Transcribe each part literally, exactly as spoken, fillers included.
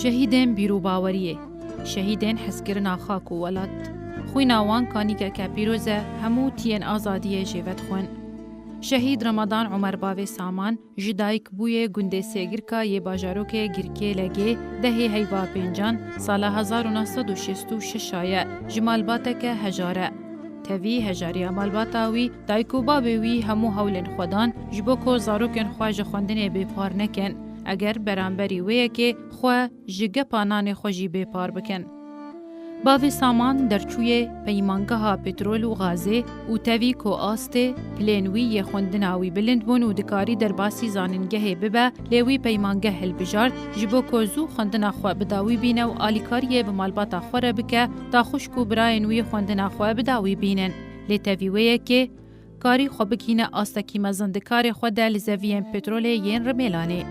Şehîdên bîr û baweriyê, şehîdên hezkirina xak û welat. Xwîna wan kanîkeke pîroz e, hemû tiyên azadiyê jê vedixwin. Şehîd Remadan Omer bavê Saman ji dayikbûyê gundê Sêgirka yê bajarokê Girkê Legê dehê heyva pêncan sala hezar û neh sed û şêst û şeş a ye, ji malbateke hejar e. Tevî hejariya malbata wî, dayik û babê wî hemû hewlên xwe dan ji bo ku zarokên xwe ji xwendinê bêpar nekin, eger beramberî wê yekê xwe ji gepa nanê xwe jî bêpar bikin. Bavê Saman derçûyê peymangeha petrol û gazê û tevî ku astê pilên wî yê xwendina wî bilind bûn û dikarî derbasî zanîngehê bibe, lê wî peymangeh hilbijart, ji bo ku zû xwendina xwe bi dawî bîne û alîkariyê bi malbata xwe re bike, ta xwişk û birayên wî xwendina xwe bi dawî bînin. Lê tevî wê yekê karî xwe bigihîne astekî mezin di karê xwe de li zeviyên petrolê yên Rimêlanê.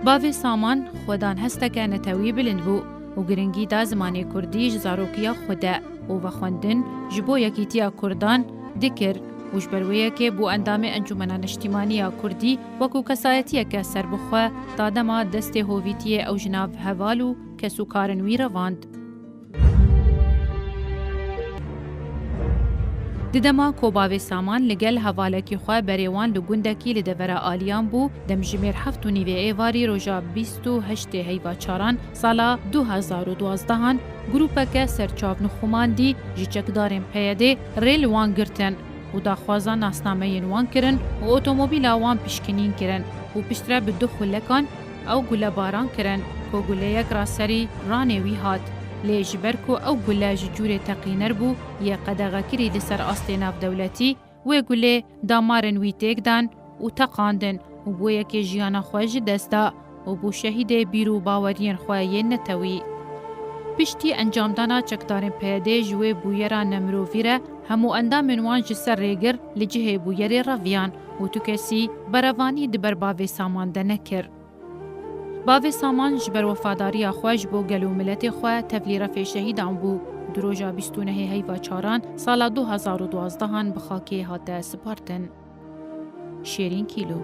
Bavê Saman xwedan hesteke netewî bilind bû û giringî da zimanê kurdî ji zarokiya xwe de û vexwendin ji bo yekîtiya kurdan dikir û ji ber wê yekê bû endamê Encûmena Niştîmanî ya Kurdî, wekû kesayetiyeke serbixwe ta dema destê hovîtiyê ew ji nav heval û kesûkarên wî revand. Di dema ku bavê Saman li gel hevalekî xwe berê wan li gundekî li devera Aliyan bû, demjimêr heft û nîvê êvarî roja bîst û heştê heyva çaran sala du hezar û duazdehan grûpeke serçavnixumandî ji çekdarên P Y D'ê rê li wan girtin û daxwaza nasnameyên wan kirin û otomobîla wan pişkinîn kirin û piştre bi du xulekan ew gulebaran kirin ku guleyek raserî ranê wî hat. Lê ji ber ku ew gule ji cûrê teqîner bû yê qedexekirî li ser astê navdewletî, wê gulê damarên wî têk dan û teqandin û bû yekê jiyana xwe ji dest da û bû şehîdê bîr û baweriyên xwe yên netewî. Piştî encamdana çekdarên P Y D'ê ji wê bûyera nemirovî re hemû endamên wan ji ser rêgir li cihê bûyerê reviyan û tu kesî berevanî di ber bavê Saman de nekir. Bavê Saman ji ber wefadariya xwe ji bo gel û miletê xwe tevlî refê şehîdan bû. Di roja bîst û nehê heyva çaran sala du hezar û duazdehan bi xakê hate sipartin. Şêrîn Kîlo.